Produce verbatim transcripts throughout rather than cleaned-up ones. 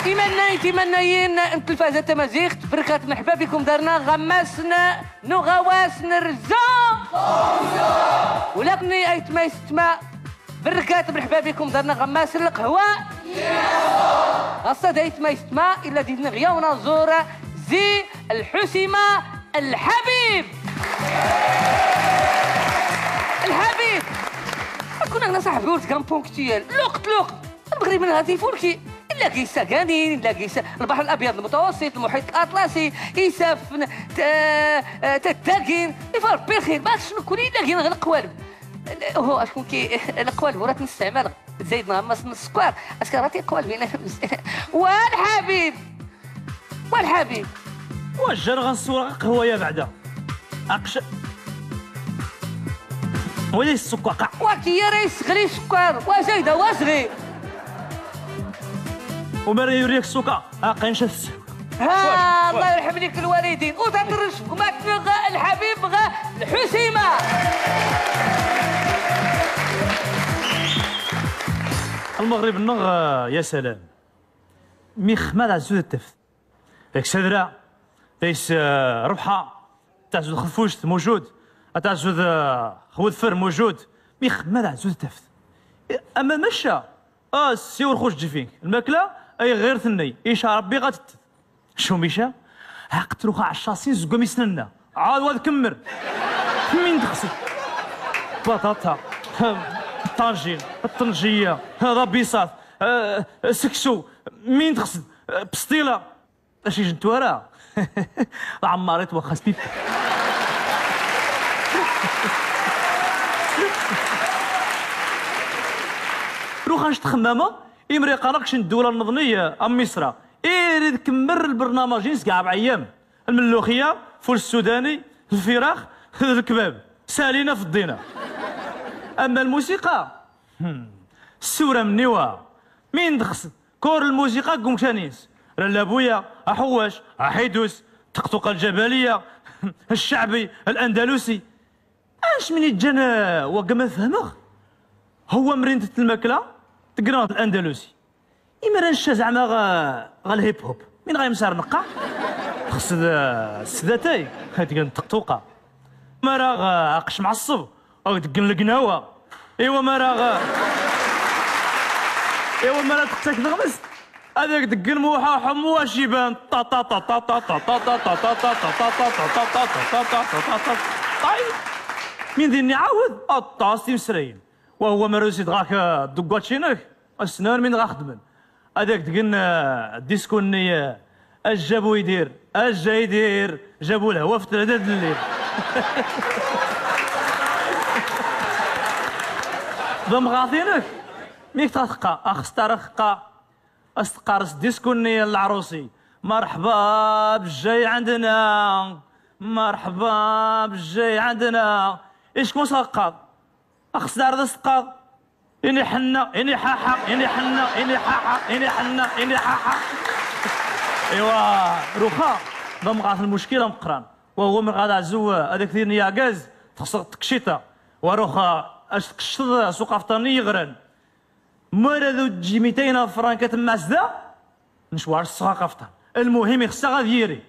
Imannayen, timannayin n telfaza tamaziɣt, berkat merḥba bikum darna ɣ ammas n Uɣawas n Rrzu. Ula d kenni aytma yessetma, berkat merḥba bikum darna ɣ ammas n lqehwa. Ɣaṣṣa d aytma yessetma, illa didneɣ yaw unaẓur zi Lḥusima Lḥabib. Lḥabib. Akun aɣna ṣaḥbi ur tgan ponctuel. Lweqt, lweqt. Lmeɣrib nɣa tifulki. Illa gisa ganin, illa gisa lbaḥr labyad lmutawassit, lmuḥit laṭlasi, isafen, t-, eh, taddagin, ifa Rebbi lxir, ma kečč nekkuni illa gin ɣer leqwaleb. Uhu, acku ki leqwaleb ur ten-nestɛmal, zayed nɣa ammas n sskwar, askar ati leqwaleb ina. Wa lḥabib! Wa lḥabib! Wa jjar ɣa nṣewwer ɣa qehwa-ya beɛda. Aqc-, wali ssukar, qa. Wa kiyya ra yesɣli ssukar, wa zayda, wa sɣi. Umar yuri-ak ssukar, aqenc. Ha, Allah yerḥem lak lwalidin. U taterrec gma-tneɣ lḥabib ɣ Lḥusima. Lmeɣrib-nneɣ, ya salam. Mixmad ɛzuz tafet. Deg-s adra, deg-s, eh, rebḥa, tɛzuz xeffuct, mujud, tɛzuz, eh, xwedfer, mujud, mixmad ɛzuz tafet. Ama maca, a, siwel xuc ǧifink, lmakla, ay ɣir tenni, ica Rebbi ɣa tettet. Cu mica? Ɛaqed Ruxa ɛecca sin zegwam i s-nenna. Ɛad wa tkemmel. Min txsed? Baṭaṭa, ṭanjin, ṭanjiya, ḍabiṣat, eh, seksu, min txsed, eh, psṭila. Acu i jent wara? Lɛemmar-it waxxas pip. Ruxa anect txemmameḍ, imra iqqar-aɣ kečč n ddewla nneḍni, am Misra. Irid kemmer lbernamaj-ines gar rebɛ eyyam. Lmelluxiya, ful ssudani, lfirax, d lekbab. Salina f ddina. Ama lmusiqa, hmm, ssura menni wa. Min dxes Kor lmusiqa g umkan-ines. Rallabuya, aḥewwac, aḥidus, ṭṭeqṭuqa ljabaliya, lcceɛbi, landalusi. Anect min iǧǧan, eh, wagma ad fehmeɣ? Hwa mrin-t lmakla, teggra-t landalusi. Imar-a necca zeɛma ɣ, ɣ lhip hop. Min ɣa imsar neqqa? Texsed, eh, sdatay, teggan ṭṭeqṭuqa. Mara, eh, aqec mɛeṣṣeb, Ad deggen legnawa. Iwa mara, iwa mara teqsa-k teɣmest. Ad ak-deggen Muḥa Ḥemmu aciban. Ṭayeb. Min dinni ɛawed, aṭas timesrayin. Wa huwa mara usid ɣak deg wačči-inek, asnar min ɣa xedmen. Ad ak-dgen, eh, disku-nni, eh, a jjabu idir, a jja idir, jabu lehwa f tlata d lleyl. D amɣaṭ-inek, mik tɣa teqqa, axestar ɣa teqqa, as-teqqar s disku-nni n lɛrusi, مرحبا بالجاي عندنا، مرحبا بالجاي عندنا. Ick mus ɣa teqqaḍ? Axestar d as-teqqaḍ. Ini ḥenna, ini ḥaḥa, ini ḥenna, ini ḥaḥa, ini ḥenna, ini ḥaḥa. Iwa, Ruxa, d amɣaṭ lmuckil ameqqran. Wa huwa mi ɣa tɛezzeḍ, ad ak-t-ini aɛgaz, texseḍ tekciṭa. Wa Ruxa, ač tqecceḍ s uqafṭan-nni yeɣran. Mara d ujji mitayna franka temmas da, Necwar s ɣa qafṭan. Lmuhim ixeṣṣa ɣa ad yiri.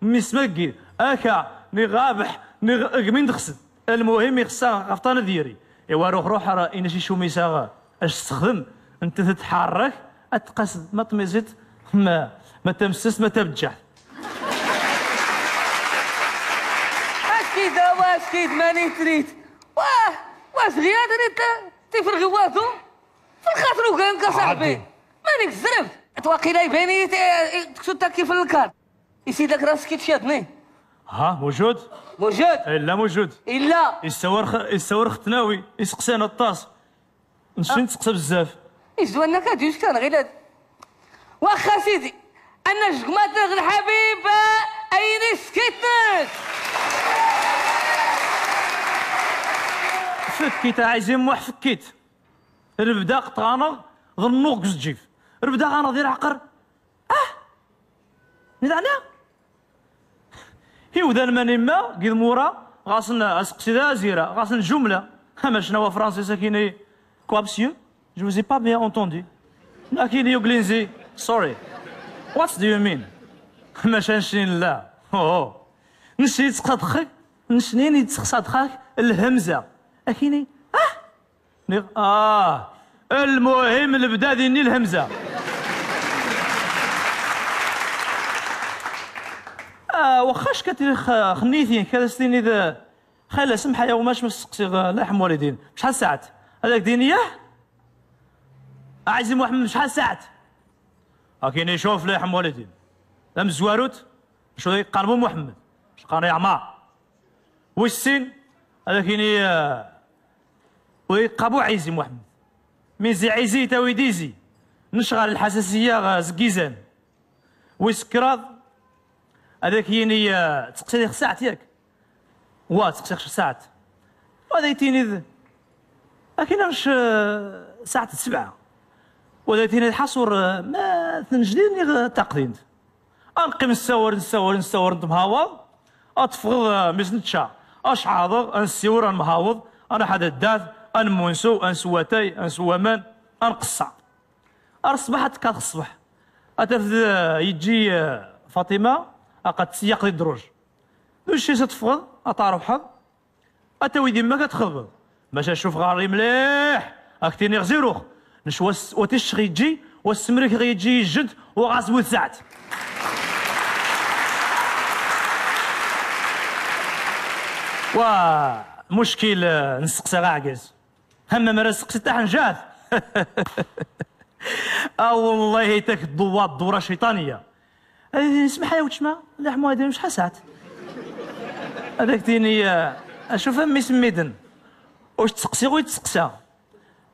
Mmi-s ma gir, aka, niɣ abeḥ, niɣ gmin dexsed. Lmuhim ixeṣṣa ɣa qafṭan ad yiri. Iwa ruḥ ruḥ ara inac icumi saɣ. Ač tessexdem, nta tetḥarrak, ad tqased ma tmiẓiḍ, ma, ma tamsest, ma tabejjaḥt. Ackid, awa ackid, mani trid? Wa, wa s ɣiya trid tifrɣi waḍu? F lxaṭer ugan-k a ṣaḥbi. Ɛaddi. Manik zreb? Waqila iban-iyi, eh, eh, teksuḍ takki f lkar. Isidak ras kit cyaḍni. Ha, mujud? Mujud. Illa mujud. Illa. Issawar x-, issawar xetnawi, iseqsan aṭas. Nec-i nseqsa bezzaf. Izwan-ak ad yuskan ɣilad. Waxa sidi. Anna jgmat ɣ lḥabib, ayen iskitnet. Fekkit a ɛizi muḥ, fekkit. Rebda qṭ ɣanɣ, ḍennuɣ g usǧif. Rebda ɣanɣ di lɛeqr. Ah! Nidɛna? Iwdan manimma, gid mura, ɣasen aseqsi d azira, ɣasen jumla. Amac nawa fransis akini, quoi, monsieur? Je vous ai pas bien entendu. Akini uglinzi, sorry. What do you mean? Maca nec-nni nella. Ho, ho. Nec-nni ttseqsaḍ xak, nec-nni ttseqsaḍ xak lhemza. Akini, ah! Niɣ, ah, lmuhim, lebda dinni lhemza. Ah, waxxa ack ad tili x-, xnnitin, kra ad as-tiniḍ, xayla, semḥ-iyi, mac ma steqsiɣ, ah, llah yerḥem walidin. Mecḥal saɛet? Ad ak-d-ini, yah? Aɛizi Muḥemmed, mecḥal saɛet? Akini cuf, llah yerḥem walidin. Tamezwarut, acu ad ak-iqqar Bu Muḥemmed? Acu qqaren Ɛmar? Wis sin, ad ak-ini, ah, Ur iqqar Bu Ɛizi Muḥemmed. Mi zi Ɛizi, tawi-d izi. Nec ɣer lḥasasiya, eh, zeg izan. Wis kraḍ, ad ak-yini, eh, tseqsiḍ-i x saɛet, yak? Wa, tseqsiḍ-i x saɛet. Wa, ad ak-tiniḍ, akini nec, eh, saɛet d sebɛa. Wa, ad ak-tiniḍ ḥaṣur, eh, ma tenjdiḍ niɣ, eh, taqdimt. Ad neqqim nessawel, nessawel, nessawel, ntemhawaḍ. Ad teffɣeḍ, eh, mi s-nečča, ad nceɛḍeɣ, ad nessiwel, ad nemhaweḍ, ad nruḥ ad neddat, ad nemmunsu, ad nsew watay, ad nsew waman, ad nqeṣṣer. Ar ṣṣbeḥ ad tekkaḍ x ṣṣbeḥ. Ad tafeḍ, eh, yeǧǧa-yi, eh, Faṭima, aqqa tseyyaqeḍ i ddruj. D ucci-s ad teffɣeḍ, ad truḥeḍ, ad tawiḍ yemma-k ad txeḍbeḍ. Maca cuf ɣer-i mliḥ, ad ak-t-iniɣ zirux. Nec wa s-, wa ticcex yeǧǧa-yi, wa semrek yeǧǧa-yi ijent, wa ɣas bu tsaɛet. Wa muckil, eh, nesteqsa aɛgaz. Ama mara testeqsiḍ taḥenjat. Ah, wallahi, tak ḍewwa ḍewra ciṭaniya. Ad ak-tini, semḥ-iyi a wetma, llah yerḥem walidin, mecḥal saɛet? Ad ak-tini, eh, cuf a mmi-s n medden. Ur ttseqsiɣ, ur ttseqsaɣ.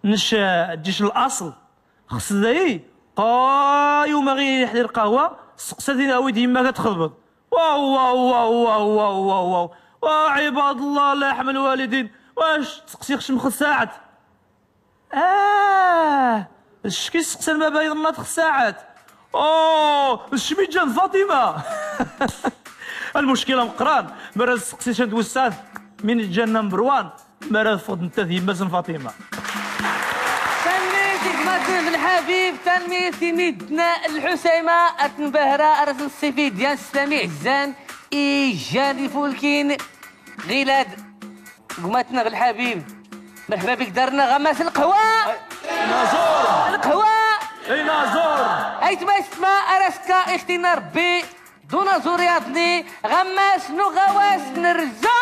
Nec, eh, ǧic laṣel. Xas dayi, qayum a ɣ-iḥli lqahwa, steqsa-t, awi-d yemma-k ad txeḍbeḍ. Waw, waw, waw. Wa ɛibad llah, llah yerḥem lwalidin. Wac ttseqsiɣ cemx saɛet? Ah, d cki steqsan baba iḍ n lat x saɛet. Oh, d cmi ǧǧan Faṭima. Lmuckil ameqqran, mara testeqsi cant wessaɛet, min iǧǧan number one, mara teffeɣ-d netta d yemma-s n Faṭima. Tanmirt i gma-tneɣ Lḥabib, tanmirt i medden lḥusayma, ar tenbehra, ar as-nessifid yan s tamiɛzan, ijan ifulkin, ɣilad. Gma-tneɣ Lḥabib. Merḥba bik dar-nneɣ, ɣammas lqahwa! Ay, naẓur! Lqahwa! Ay, naẓur! Aytma yessetma, ar ass-a ixti-nna Rebbi, d unaẓur yaḍni, ɣammas n uɣawas nerza!